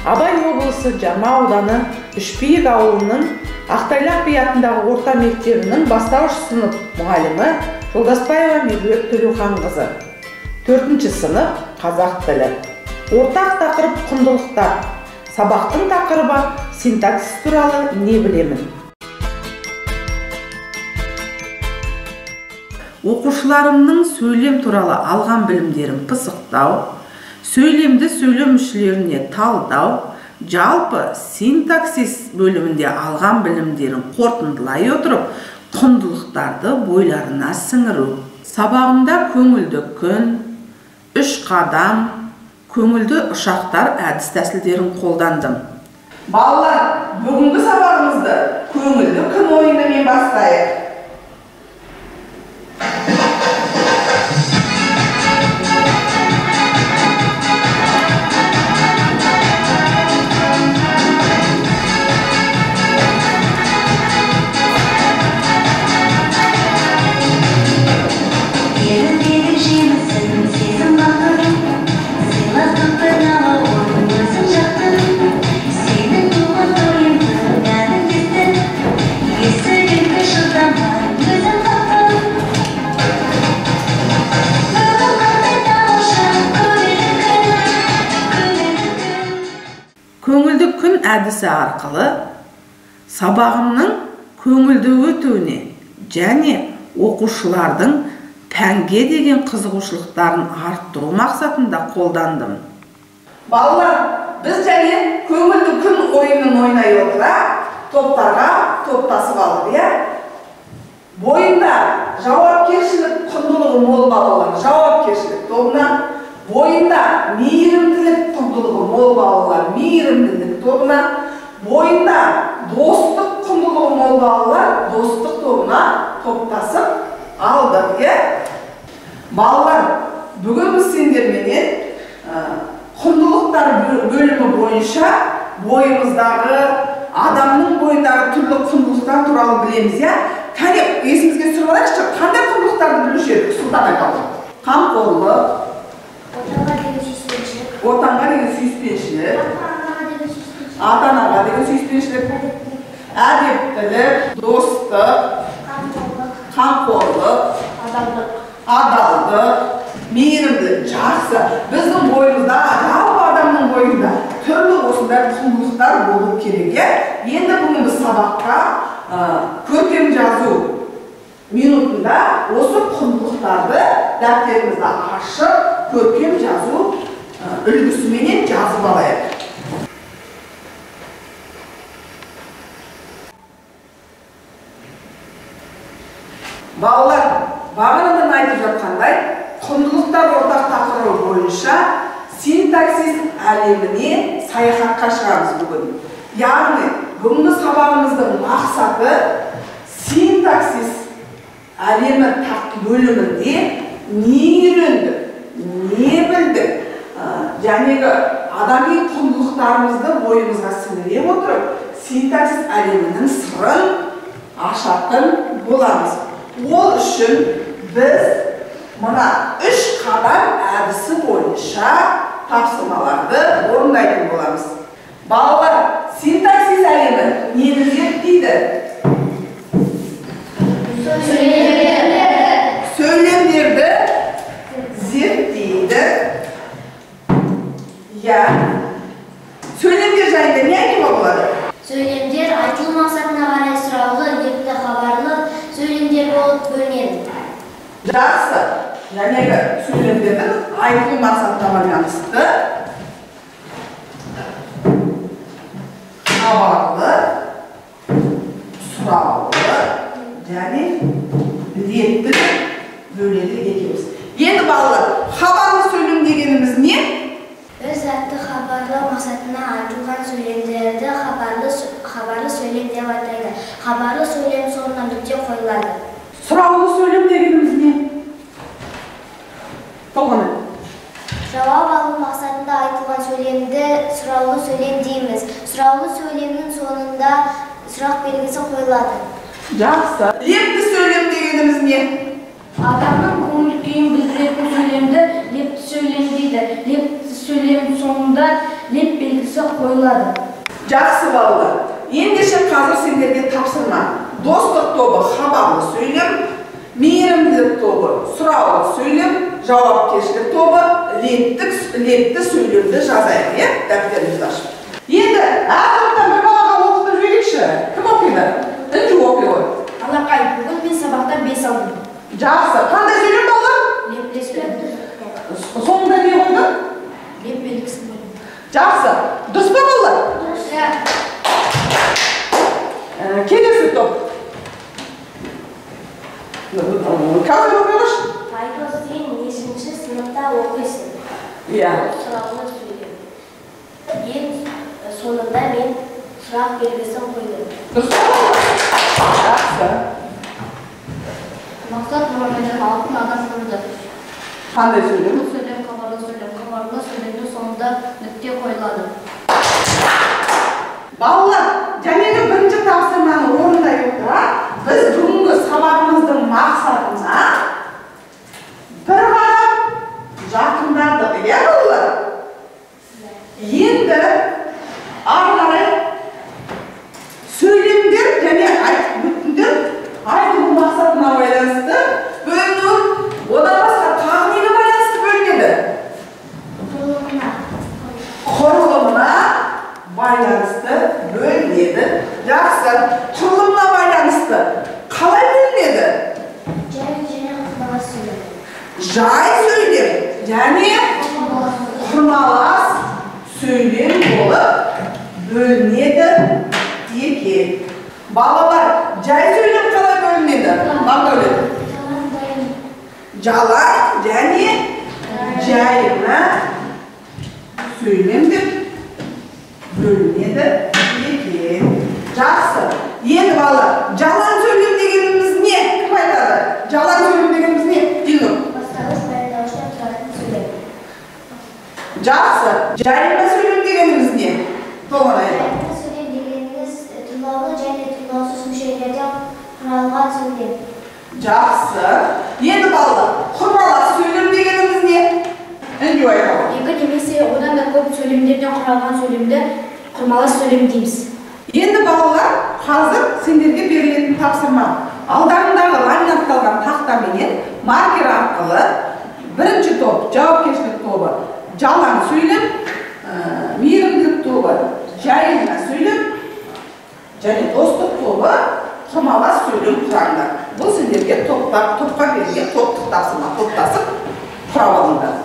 Абай облысы Жарма ауданы Үшбиік ауылының Ақтайлақ би атындағы орта мектебінің бастауыш сынып мұғалімі Жолдасбаева Меруерт Төлеуханқызы. 4-ші сынып қазақ тілі. Ортақ тақырып құндылықтар. Сабақтың тақырыбы синтаксис туралы не білемін? Оқушыларымның сөйлем туралы алған білімдерін пысықтау, сөйлемді сөйлем мүшелеріне талдау, жалпы синтаксис бөлімінде алған білімдерін қорытындылай отырып, құндылықтарды бойларына сіңіру. Сабағымда көңілді күн, үш қадам, көңілді ұшақтар әдіс тәсілдерін қолдандым. Балалар, бүгінгі сабағымызды көңілді күн ойынымен бастайық. Көңілді күн әдісі арқылы сабағымның көңілді өтуіне және оқушылардың пәнге деген қызығушылықтарын арттыру мақсатында қолдандым. Балалар, біз және көңілді күн ойынын ойнай отыра топтарға топтасып алдық, иә? Бойында жауапкершілік құндылығы мол балалар жауапкершілік тобына, бойында мейірімділік құндылығы мол балалар мейірімділік тобына, бойында достық құндылығы мол балалар достық тобына топтасып алдық, иә? Балалар, бүгін біз сендерменен құндылықтар бөлімі бойынша бойымыздағы, адамның бойындағы түрлі құндылықтар туралы білеміз, иә? Кәне, есімізге түсіріп алайықшы, қандай құндылықтарды білуші едік? Сұлтан айталық. Қамқорлық, отанға деген сүйіспеншілік, ата-анаға деген сүйіспеншілік, әдептілік, достық, қамқорлық, адалдық, мейірімділік. Жақсы. Біздің бойымызда, жалпы адамның бойында түрлі осындай құндылықтар болу керек, иә? Енді бүгін біз сабаққа көркем жазу минутында осы құндылықтарды дәптерімізді ашып, көркем жазу үлгісіменен жазып алайық. Балалар, бағанадан айтып жатқандай, құндылықтар ортақ тақырыбы бойынша синтаксис әлеміне саяхатқа шығамыз бүгін. Яғни, бүгінгі сабағымыздың мақсаты синтаксис әлемі бөлімінде не үйрендік, не білдік, жәнегі адами құндылықтарымызды бойымызға сіңіре отырып, синтаксис әлемінің сырын ашатын боламыз. Ол үшін біз мына үш қадам әдісі бойынша тапсырмаларды орындайтын боламыз. Балалар, синтаксис әлемі нені зерттейді? Сөйлемдерді зерттейді. Иә. Сөйлемдер жайында не айтуға болады? Сөйлемдер айтылу мақсатына қарай сұраулы, лепті, хабарлы сөйлемдер болып бөлінеді. Жақсы. Жәнегі сөйлемдердің айтылу мақсатына байланысты хабарлы, сұраулы және лепті бөледі екенбіз. Енді балалар, хабарлы сөйлем дегеніміз не? Бір затты хабарлау мақсатына айтылған сөйлемдерді хабарлы сөйлем деп атайды. Хабарлы сөйлем соңына нүкте қойылады. Сұраулы сөйлем дегеніміз не? Толғанай. Жауап алу мақсатында айтылған сөйлемді сұраулы сөйлем дейміз. Сұраулы сөйлемнің соңында сұрақ белгісі қойылады. Жақсы. Лепті сөйлем дегеніміз не? Адамның көңіл күйін білдіретін сөйлемді лепті сөйлем дейді. Лепті сөйлем соңында леп белгісі белгісі қойылады. Жақсы балалар. Ендеше қазір сендерге тапсырма. Достық тобы хабарлы сөйлем, мейірімділік тобы сұраулы сөйлем, жауапкершілік тобы лепті сөйлемді жазайық, иә? Дәптерімізді ашып. Енді әр топтан бір балаға оқытып жіберейікші. Кім оқиды? Інжу оқи ғой. Алақай, бүгін мен сабақта 5 алдым. Жақсы. Қандай сөйлем балалар? Лепті сөйлем. Соңында не қойдың? Леп белгісін қойдым. Жақсы. Дұрыс па балалар? Дұрыс. Келесі топ. Қазір оқи қойшы. Айдос, сен нешінші сыныпта оқисың? Иә. Сұраулы сөйлем. Ең соңында мен сұрақ белгісін қойдым. Дұрыс па балалар? Жақсы. Мақсат мұғалімнен алтын адам көрді. Қандай сөйлем? Бұл сөйлем хабарлы сөйлем. Хабарлы сөйлемнің соңында нүкте қойылады. Балалар, жәнегі бірінші тапсырманы орындай отыра, біз бүгінгі сабағымыздың мақсатына бір қадам жақындадық, иә балалар? Енді ары қарай сөйлемдер және бүтіндер айтылу мақсатына байланысты бөліну, одан басқа тағы неге байланысты бөлінеді? Құрылымына байланысты бөлінеді. Жақсы. Құрылымына байланысты қалай бөлінеді? Жай және құрмалас сөйлем. Жай сөйлем және құрмалас сөйлем болып бөлінеді екен. Балалар, жай сөйлем қалай бөлінеді? Мақдәулет. Жалаң және жайма сөйлем деп бөлінеді екен. Жақсы. Енді балалар, жалаң сөйлем дегеніміз не? Кім айтады? Жалаң сөйлем дегеніміз не? Динур. Бастауыш баяндауыштан тұратын сөйлем. Жақсы. Жайма сөйлем дегеніміз не? Толғанай. Жайма сөйлем дегеніміз тұрлаулы және тұрлаусыз мүшелерден құралған сөйлем. Жақсы. Енді балалар, құрмалас сөйлем дегеніміз не? Інжу айтады. Екі немесе одан да көп сөйлемдерден құралған сөйлемді құрмалас сөйлем дейміз. Енді балалар, қазір сендерге берілетін тапсырма. Алдарындағы ламинатталған тақтаменен маркер арқылы бірінші топ, жауапкершілік тобы, жалаң сөйлем, мейірімділік тобы, жайма сөйлем және достық тобы, құрмалас сөйлем құраңдар. Бұл сендерге топқа берілген топтық тапсырма, топтасып құрап алыңдар.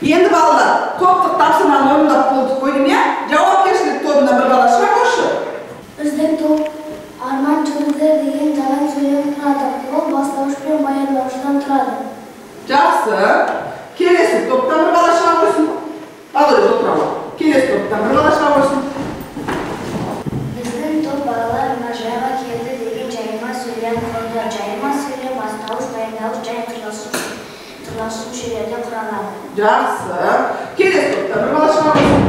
Енді балалар, топтық тапсырманы орындап болдық қойдым, иә? Жауапкершілік тобына бір бала шыға қойшы. Біздің топ арман жүгірді деген жалаң сөйлем тұрады. Ол бастауыш пен баяндауыштан тұрады. Жақсы. Келесі топтан бір бала шыға қойсын. Балалар, отыра ғой. Келесі топтан бір бала шыға қойсын. Біздің топ балалар мұнажайға келді деген жайма сөйлем құрды. Жайма сөйлем бастауыш, баяндауыш және тұрлаусыз мүшелерден құралады. Жақсы. Келесі топтан бір бала шыға қойсын.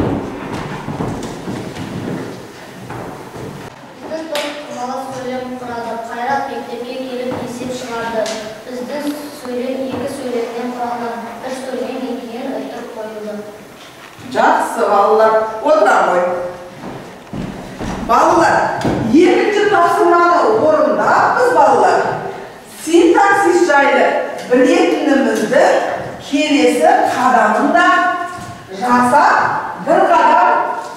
Біздің топ құрмалас сөйлем құрады. Қайрат мектепке келіп есеп шығарды. Біздің сөйлем екі сөйлемнен құралған. Бір сөйлемнен кейін үтір қойылды. Жақсы балалар, отыра ғой. Балалар, екінші тапсырманы орындап біз балалар синтаксис жайлы білетінімізді келесі қадамында жасап, бір қадам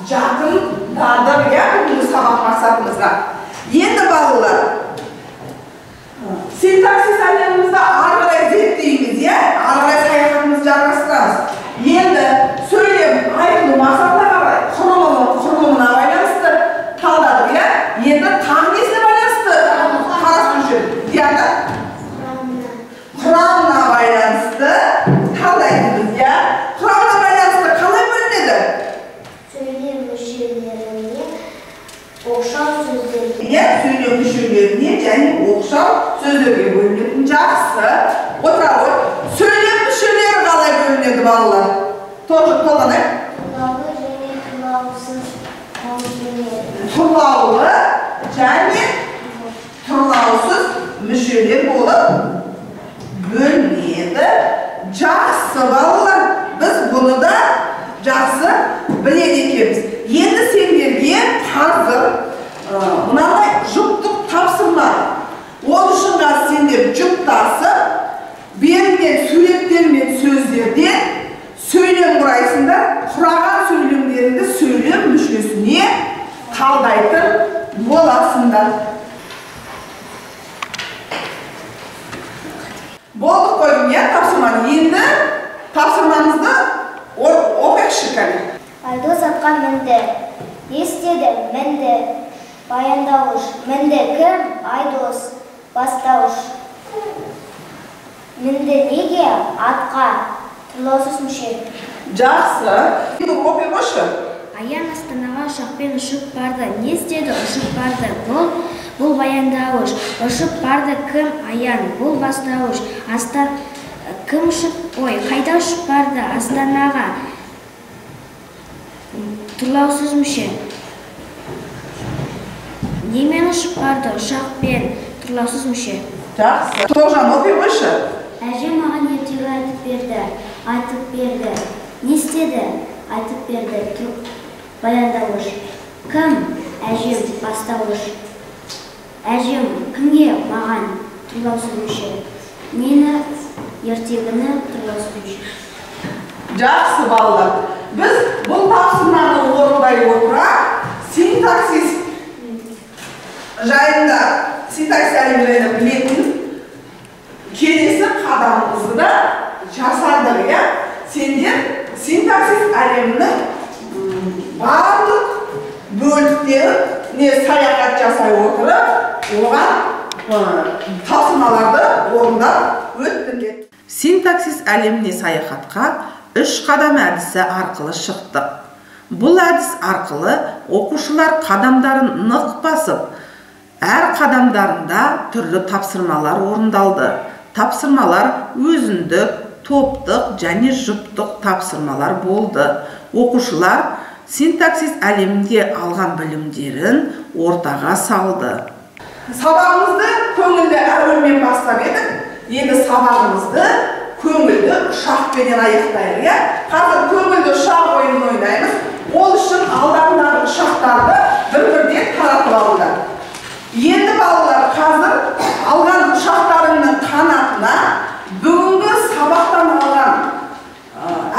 жақындадық, иә, бүгінгі сабақ мақсатымызға. Енді балалар, синтаксис әлемімізді ары қарай зерттейміз, иә, ары қарай саяхатымызды жалғастырамыз. Енді сөйлем айтылу мақсатына қарай, құрылымына байланысты талдадық, иә. Енді тағы несіне байланысты қарастырушы? Диана? Құрамына байланысты талдаймыз, иә. Құрамына байланысты қалай бөлінеді? Сөйлем мүшелеріне оқшау сөздерге. Иә, сөйлем мүшелеріне және оқшау сөздерге бөлінетін. Жақсы. Отыра ғой. Сөйлем мүшелері қалай бөлінеді, балалар? Толғанай. Тұрлаулы және тұрлаусыз. біледі. Жақсы, балалар, біз бұны да жақсы біледі екенбіз. Енді сендерге қазір мынандай жұптық тапсырма. Ол үшін сендер жұптасып, берілген суреттер мен сөздерден сөйлем құрайсыңдар. Құраған сөйлемдеріңді сөйлем мүшесіне талдайтын боласыңдар. Болдық қойдым, иә, тапсырманы. Енді тапсырмамызды оқиықшы кәне. Айдос атқа мінді. Не істеді? Мінді. Баяндауыш. Мінді кім? Айдос. Бастауыш. Мінді неге? Атқа. Тұрлаусыз мүше. Жақсы. Енді оқи қойшы. Аян Астанаға ұшақпен ұшып барды. Не істеді? Ұшып барды. Бұл баяндауыш. Ұшып барды кім? Аян. Бұл бастауыш. Кім ұшып? Ой, қайда ұшып барды? Астанаға. Тұрлаусыз мүше. Немен ұшып барды? Ұшақпен. Тұрлаусыз мүше. Жақсы. Тоғжан, оқи қойшы. Әжем маған ертегі айтып берді. Айтып берді. Не істеді? Айтып берді. Баяндауыш. Кім? Әжем. Бастауыш. Әжем кімге? Маған. Тұрлаусыз мүше. Нені? Ертегіні. Тұрлаусыз мүше. Жақсы, балалар. Біз бұл тапсырманы орындай отыра синтаксис жайында, синтаксис әлемі жайында білетін келесі қадамымызды да жасадық, иә? Сендер синтаксис әлемінің барлық бөліктеріне саяхат жасай отырып, оған тапсырмаларды орындап өттіңдер. Синтаксис әлеміне саяхатқа 3 қадам әдісі арқылы шықтық. Бұл әдіс арқылы оқушылар қадамдарын нық басып, әр қадамдарында түрлі тапсырмалар орындалды. Тапсырмалар өзіндік, топтық және жұптық тапсырмалар болды. Оқушылар синтаксис әлемінде алған білімдерін ортаға салды. Сабағымызды көңілді әуенмен бастап едік. Енді сабағымызды көңілді ұшақпенен аяқтайық, иә? Қазір көңілді ұшақ ойынын ойнаймыз. Ол үшін алдарындағы ұшақтарды бір-бірден таратып алыңдар. Енді балалар, қазір алған ұшақтарыңның қанатына бүгінгі сабақтан алған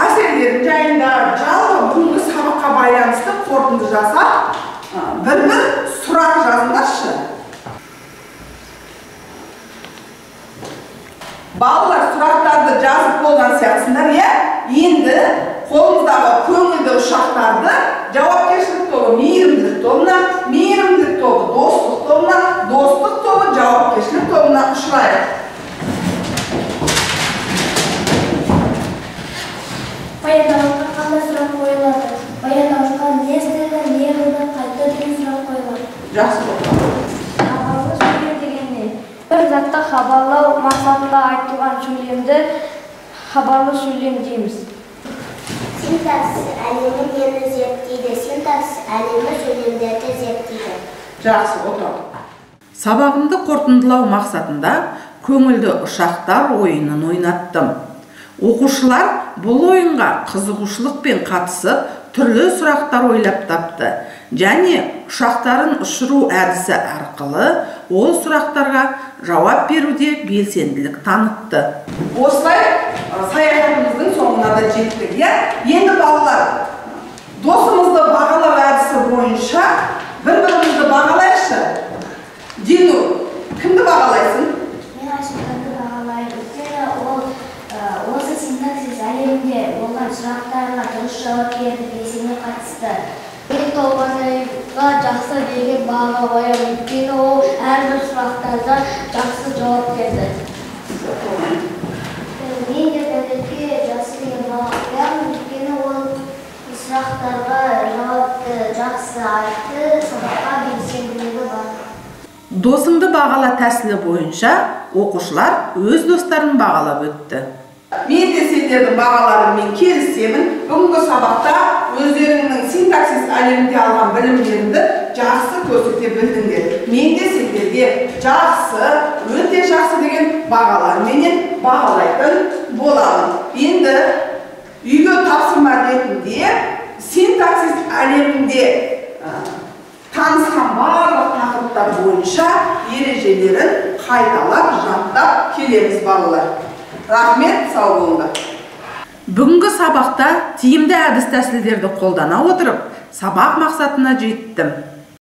әсерлерің жайында, жалпы бүгінгі сабаққа байланысты қорытынды жасап, бір-бір сұрақ жазыңдаршы. Балалар, сұрақтарды жазып болған сияқтысыңдар, иә? Енді қолымыздағы көңілді ұшақтарды жауапкершілік тобы мейірімділік тобына, мейірімділік тобы достық тобына, достық тобы жауапкершілік тобына ұшырайық. Баяндауышқа қандай сұрақ қойылады? Баяндауышқа не істеді, не қылды, қайда деген сұрақ қойылады. Жақсы болды. Хабарлы сөйлем деген не? Бір затты хабарлау мақсатында айтылған сөйлемді хабарлы сөйлем дейміз. Синтаксис әлемі нені зерттейді? Синтаксис әлемі сөйлемдерді зерттейді. Жақсы, отыр. Сабағымды қорытындылау мақсатында көңілді ұшақтар ойынын ойнаттым. Оқушылар бұл ойынға қызығушылықпен қатысып, түрлі сұрақтар ойлап тапты. Және ұшақтарын ұшыру әдісі арқылы ол сұрақтарға жауап беруде белсенділік танытты. Осылай саяхатымыздың соңына да жеттік, иә? Енді балалар, досымызды бағалау әдісі бойынша бір-бірімізді бағалайықшы. Дину, кімді бағалайсың? Мен Айсұлтанды бағалаймын. Өйткені ол осы синтаксис әлемінде болған сұрақтарға дұрыс жауап берді, белсене қатысты. Мен Толғанайға жақсы деген баға қоямын. Өйткені ол әрбір сұрақтарға жақсы жауап берді. Мен де Дәулетке жақсы деген баға қоямын. Өйткені ол сұрақтарға жауапты жақсы айтты, сабаққа белсенділігі бар. Досыңды бағала тәсілі бойынша оқушылар өз достарын бағалап өтті. Мен де сендердің бағаларыңмен келісемін. Бүгінгі сабақта өздеріңнің синтаксис әлемінде алған білімдеріңді жақсы көрсете білдіңдер. Мен де сендерге жақсы, өте Өте жақсы деген бағаларменен бағалайтын боламын. Енді үйге тапсырма ретінде синтаксис әлемінде танысқан барлық тақырыптар бойынша ережелерін қайталап жаттап келеміз, балалар. Рахмет, сау болыңдар. Бүгінгі сабақта тиімді әдіс тәсілдерді қолдана отырып, сабақ мақсатына жеттім.